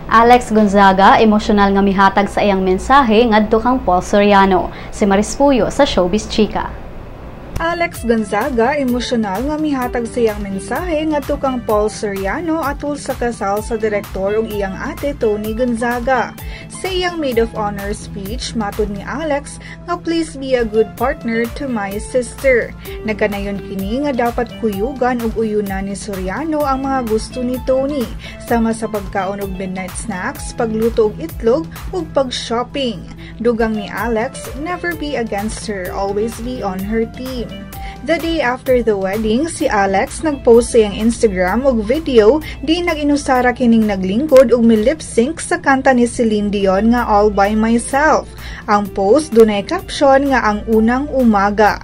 Alex Gonzaga, emosyonal nga mihatag sa iyang mensahe ngadto kang Paul Soriano. Si Maris Puyo sa Showbiz Chika. Alex Gonzaga, emosyonal nga mihatag sa iyang mensahe ngadto kang Paul Soriano atul sa kasal sa direktor ug iyang ate Toni Gonzaga. Sa iyang maid of honor speech, matud ni Alex nga "Please be a good partner to my sister." Nagkanayon kini nga dapat kuyugan ug uyunan ni Soriano ang mga gusto ni Toni, sama sa pagkaon og midnight snacks, pagluto og itlog ug pag-shopping. Dugang ni Alex, never be against her, always be on her team. The day after the wedding, si Alex nagpost sa iyang Instagram og video di nag-inusara kining naglingkod og mi-lip sync sa kanta ni Celine Dion nga "All By Myself." Ang post dunay caption nga "Ang unang umaga."